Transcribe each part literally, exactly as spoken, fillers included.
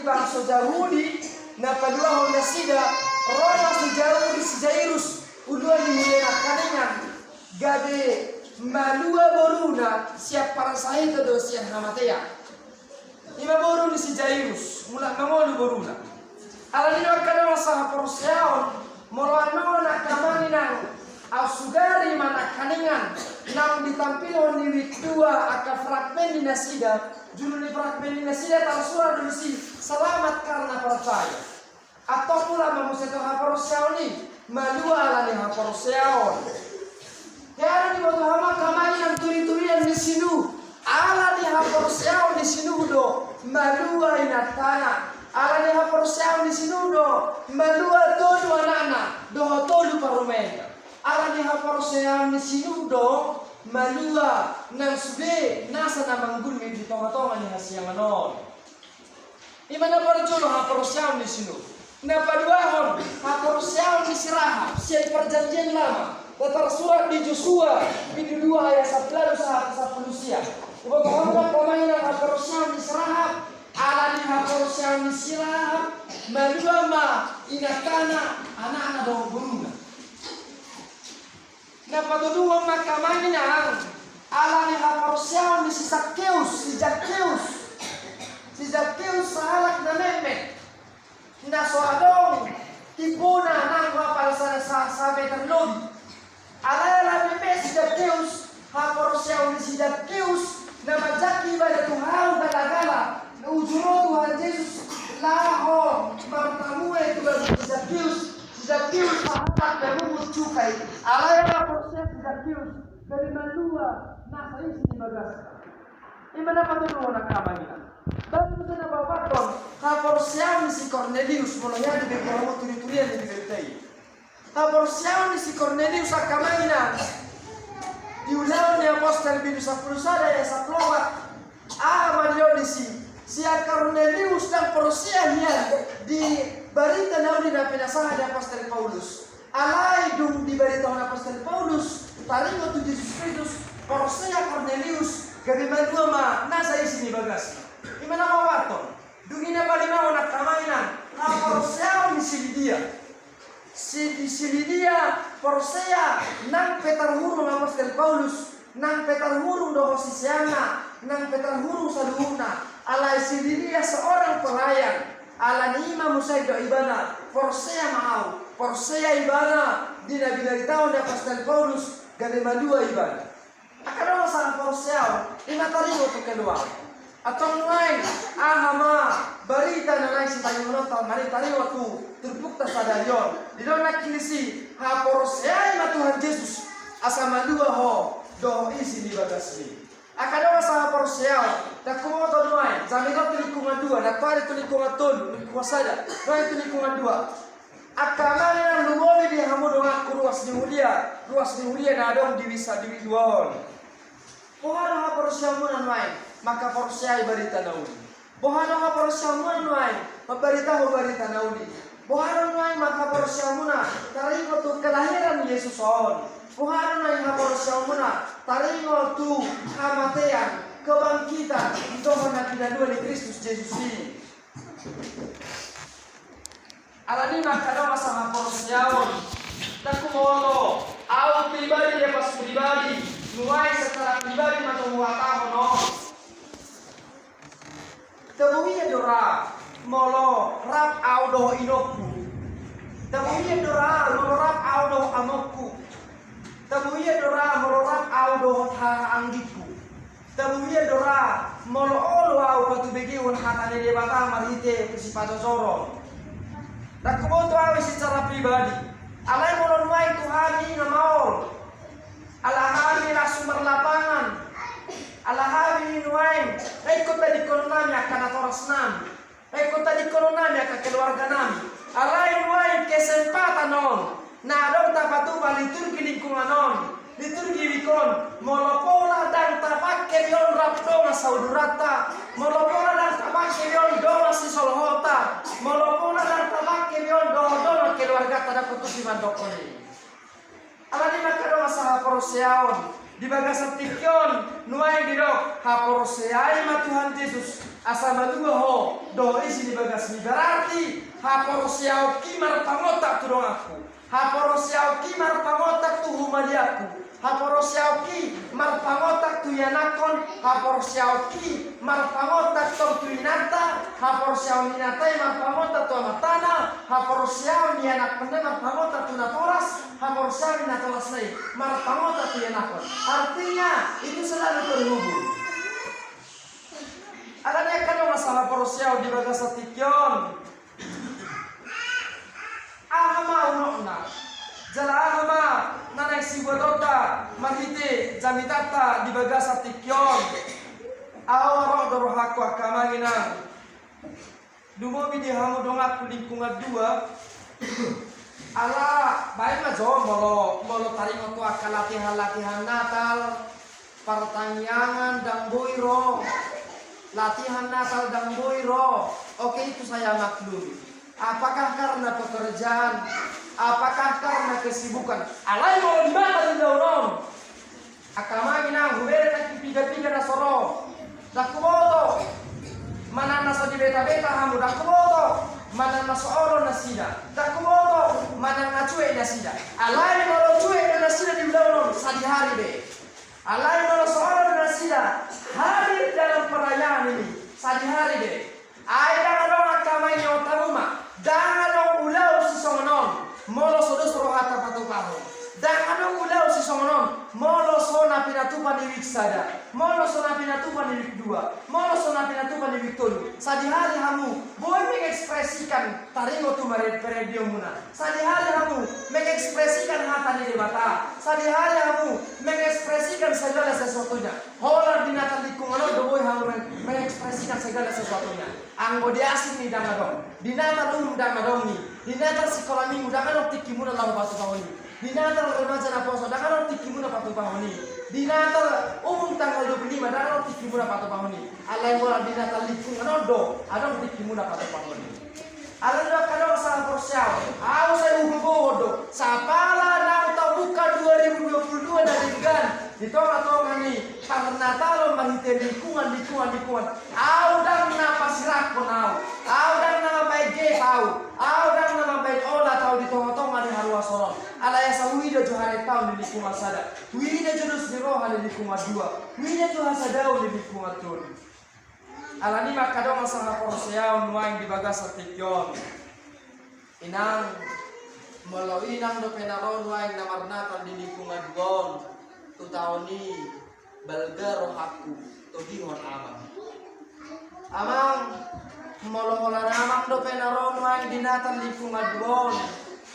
bangso Jahudi na paluahon nasida, ro ma si Jahudi si Jairus, uluan ni mulia nangkaningan, gabe malua boruna sian parsahiton dohot sian hamatean. I ma boru ni si Jairus, mulak mangolu boruna. Alani i angka dongan sahaporseaon, molo annon angka amang inang, au sugari ma nangkaningan naung ditampilhon ni Windua angka fragmen ni nasida, judul ni fragmen ni nasida tarsurat do disi, Selamat Karena Percaya. Antong mulak ma muse tu haporseaon i, malua ala ni haporseaon. Hea do diboto hamu angka amang inang turiturian ni si Nuh, ala ni haporseaon ni si Nuh do malua inantana. Ala ni haporseaon ni si Nuh do malua tolu anakna dohot tolu parumaenna. Ala ni haporseaon ni si Nuh do malua nang sude nasa na manggulmit di tongatonga ni hasiangan on. I ma na parjolo haporseaon ni si Nuh. Na paduahon haporseaon ni si Rahab sian Perjanjian Lama, na tarsurat di Josua bindu dua ayat sampulu ualu sahat sampulu sia. Diboto hamu angka amang inang haporseaon ni si Rahab, ala ni haporseaon ni si Rahab, malua ma inantana, anakna dohot boruna. Na patoluhon ma angka amang inang, ala ni haporseaon ni si Zakkeus, si Zakkeus. Si Zakkeus sahalak na metmet. Na so adong timbona nang apala sa, sa, sameter lobi. Alai ala metmet si Zakkeus, haporseaon ni si Zakkeus, na manjangki ibana tu hau galagala, na uju ro Tuhan Jesus, laho martamue tu bagas ni si Zakkeus, si Zakkeus sahalak na pungut cukai, alai ala porsea si Zakkeus, gabe malua nasa isi ni bagasna. I ma na patoluhon angka amang inang. Baru muse na paopathon, haporseaon ni si Kornelius, molo hea dibege hamu turiturian ni Bibelta i. Haporseaon ni si Kornelius angka amang inang. Di Ulaon ni Apostel bindu sampulu sada ayat sampulu opat. Aha ma didok disi? Si Kornelius ndang porsea hian di barita na uli na pinasahat ni Apostel Paulus. Alai dung dibaritahon Apostel Paulus taringot tu Jesus Kristus, porsea Kornelius, gabe malua ma nasa isi ni bagasna. I ma na paopathon. Dung i na palimahon angka amang inang, haporseaon ni si Lidia. Si, si Lidia porsea nang pe tarhurung Apostel Paulus, nang pe tarhurung dohot siseanna, nang pe tarhurung saluhutna. Alai si Lidia seorang pelayan. Alani i ma muse didok ibana, porsea ma au, porsea ibana di na binaritahon ni Apostel Paulus, gabe malua ibana. Angka dongan sahaporseaon, i ma taringot tu keluarga. Antong nuaeng, aha ma barita na naeng sitaringonon ta, mari taringot tu turpukta sadari on. Didok nangkin disi, haporseai ma Tuhan Jesus, asa malua ho dohot isi ni bagasmi. Angka dongan sahaporseaon, ndang huboto nuaeng, jala tu lingkungan dua, ndang tu lingkungan tolu, lingkungan sada, ndang tu lingkungan dua. Angka amang inang, lumobi di hamu donganku ruas ni huria, ruas ni huria na adong di Wisa, di Widua on. Boha do haporseaonmuna nuaeng mangkaporseai barita na uli? Boha do haporseaonmuna nuaeng mambaritahon barita na uli? Boha do nuaeng mangkaporseaonmuna taringot tu kelahiran ni Jesus on? Boha do nuaeng haporseaonmuna taringot tu hamatean, kebangkitan, dohot na pinalua ni Kristus Jesus i? Alani i ma angka dongan sahaporseaon, ndang huboto, au pribadi, dia pas pribadi, nuaeng secara pribadi ma tu huhatahon on. Tabo hian do ra molo rap au dohot inongku. Tabo hian do ra molo rap au dohot amongku. Tabo hian do ra molo rap au dohot hahaanggingku. Tabo hian do ra molo olo au patubegehon hata ni Debata marhite sipajojoron. Ndang huboto au i secara pribadi. Alai molo nuaeng tu hami i na maol. Ala hami langsung marlapangan. Ala hami nuaeng, ingkon tadingkonon nami angka natorasnami. Ingkon tadingkonon nami angka keluarganami. Alai nuaeng kesempatan on na adong tapatupa liturgi lingkungan on, liturgi wijk on, molo pola ndang tapangke be on rap dongan sauduranta, molo pola ndang tapangke be on dongan sisolhota, molo pola ndang tapangke be on dohot dongan keluarganta, ndang hutusi mandokkon i. Alani i ma angka dongan sahaporseaon, di bagasan tingki on nuaeng didok, haporseai ma Tuhan Jesus, Asa malua ho dohot isi ni bagasmi, berarti haporseaonki marpangontak tu donganku, haporseaonki marpangontak tu humaliangku, haporseaonki marpangontak tu ianakhon, haporseaonki marpangontak tong tu inanta, haporseaon ni inanta i marpangontak tu amantana, haporseaon ni ianakhonna i marpangontak tu natoras, haporseaon ni natorasna i marpangontak tu ianakhon. Artinya itu selalu terhubung. Alani i angka dongan sahaporseaon di bagasan tingki on, aha ma unokna? Jala aha ma na naeng sibuatonta marhite jamitanta di bagasan tingki on? Ahu ro do rohangku angka amang inang. Lumobi di hamu donganku lingkungan dua. Ala baen ma jo molo, molo taringot tu angka latihan-latihan Natal, partangiangan ndang boi ro. Latihan Natal ndang boi ro. Oke, itu saya maklumi. Apakah karena pekerjaan? Apakah karena kesibukan? Alai molo di mata di ulaon on, angka amang inang, hubereng nangkin piga-piga na so ro. Ndang huboto manang na so dibeta-beta hamu, ndang huboto manang na so olo nasida, ndang huboto manang na cuek nasida. Alai molo cuek do nasida di ulaon on, sadihari be. Alai molo so olo do nasida hadir dalam perayaan ini, sadihari be. Ai ndang adong angka amang inang, taringot hamu ma, ndang adong ulaon sisongon on molo so dos rohanta patupahon. Ndang adong ulaon sisongon on molo so na pinatupa ni wik sada, molo so na pinatupa ni wik dua, molo so na pinatupa ni wik tolu. Sadihari hamu boi mengekspresikan taringot tu marperedeon muna. Sadihari hamu mengekspresikan hata ni Debata. Sadihari hamu mengekspresikan segala sesuatunya. Holan di Natal lingkungan on do boi hamu meng-, mengekspresikan segala sesuatunya. Anggo di asing i ndang adong. Di Natal umum ndang adong i. Di Natal sikola minggu ndang adong tingki muna laho patupahon i. Di Natal remaja naposo ndang adong tingki muna patupahon i. Di Natal umum tanggal dua puluh lima ndang adong tingki muna patupahon i. Alai holan di Natal lingkungan on do adong tingki muna patupahon i. Alani i angka dongan sahaporseaon, ahu sai hugogohon do, sapala naung tabuka dua ribu dua puluh dua na denggan di tonga-tonga ni parnatalon marhite lingkungan, lingkungan, lingkungan, ahu ndang na pasirangkon ahu, ahu ndang na mambaen gap ahu, ahu ndang na mambaen olat ahu di tonga-tonga ni haruason on. Alai asa huida jo harentaon di lingkungan sada, huida jo dos ni roha di lingkungan dua, huida jo hasadaon di lingkungan tolu. Alani i ma angka dongan sahaporseaon nuaeng di bagasan tingki on. Inang, molo inang dope na ro nuaeng na marnatal di lingkungan dua on tu taon i, balga rohangku togihon amang. Amang, molo holan amang dope na ro nuaeng di Natal lingkungan dua on,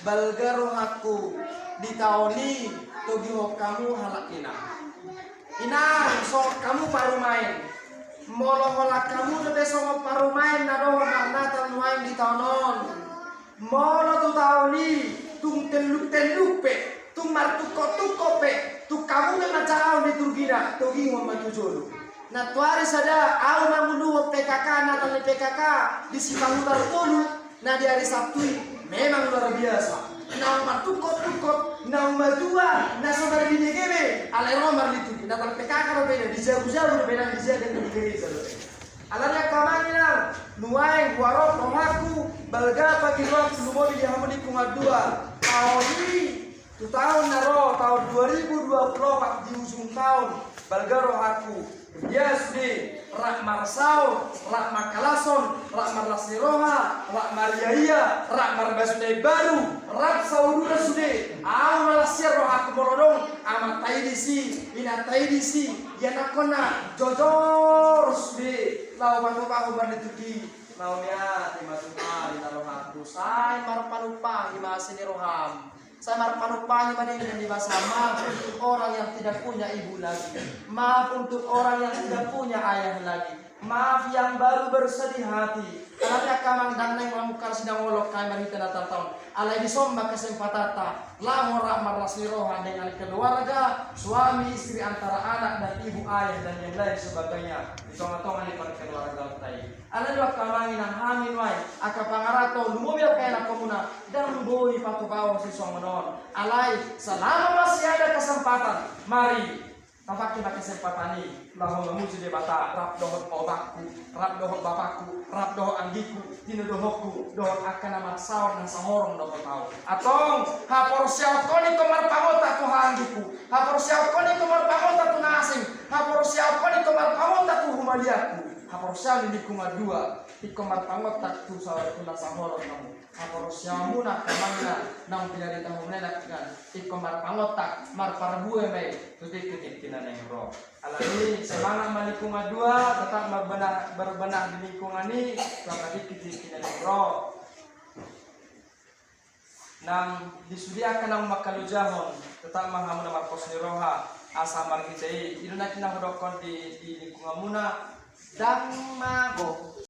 balga rohangku di taon i togihon hamu halak inang. Inang, songon hamu parumaen. Molo holan hamu dope songon parumaen na dohot marnatal nuaeng di taon on, molo tu taon i tung telluk-telluk pe, tung martungkot-tungkot pe, tung hamu pe manjangkon liturgina, togihon ma tu jolo. Nantoari sada ahu manguluhon P K K, Natal ni P K K di Sipahutar Tolu, na di ari Sabtu i memang luar biasa. Naung martungkot-tungkot, naung matua, na so marbinege be, alai ro marliturgi. Natal P K K dope na di jabu-jabu dope, na di jabu-jabu dope. Alani i angka amang inang, nuaeng huarop rohangku, balga pangidoanku, lumobi di hamu lingkungan dua. Taon i, tu taon na ro, taon dua ribu dua puluh opat di ujung taon, balga rohangku. Dia sude, rap marsaor, rap mangkalashon, rap marlas ni roha, rap mariaia, rap marbasu na imbaru, rap saudura sude. Ahu malas sian rohangku molo adong amanta i disi, inanta i disi, ianakhonna jojor sude laho patupahon marliturgi. Mauliate ma tu Tuhan, inna rohangku, sai marpanumpangi ma asi ni roham. Sai marpanumpangi ma denggan di basa, maaf untuk orang yang tidak punya ibu lagi, maaf untuk orang yang tidak punya ayah lagi, maaf yang baru bersedih hati. Alani i angka amang, ndang naeng mamungkar sidang olok hami marhite Natal taon. Alai dison ma kesempatanta laho rap marlas ni roha dengan keluarga, suami, istri, antara anak dan ibu, ayah dan yang lain sebagainya di tonga-tonga ni parkeluargaanta i. Alani i angka amang inang, hami nuaeng angka pangarahuthu, lumobi angka ianakhonmuna, ndang boi patupahon sisongon on. Alai selama masih ada kesempatan, mari Papakke ma kesempatan i laho mamuji Debata, rap dohot omangku, rap dohot bapakku, rap dohot anggikku, tinodohonku, dohot angka na marsaor na sahorong dohot ahu. Antong, haporseaonku on ingkon marpangontak tu haha anggikku, haporseaonku on ingkon marpangontak tu na asing, haporseaonku on ingkon marpangontak tu humaliangku, haporseaon ni lingkungan dua ingkon marpangontak tu sa-, tu na sahorong hamu. Haporseaonmuna angka amang na naung pinarintahonmuna i nangkiningan ingkon marpangontak, marparbue ma i tu tingki-tingki na naeng ro. Alani i semangat ma lingkungan dua, tetap marbenah, berbenah di lingkungan i, tu angka tingki-tingki na naeng ro. Nang di sude angka naung mangkalojahon, tetap ma hamu na marpos ni roha, asa marhite i, i do nangkin na hudokkon di, di lingkunganmuna, ndang mago.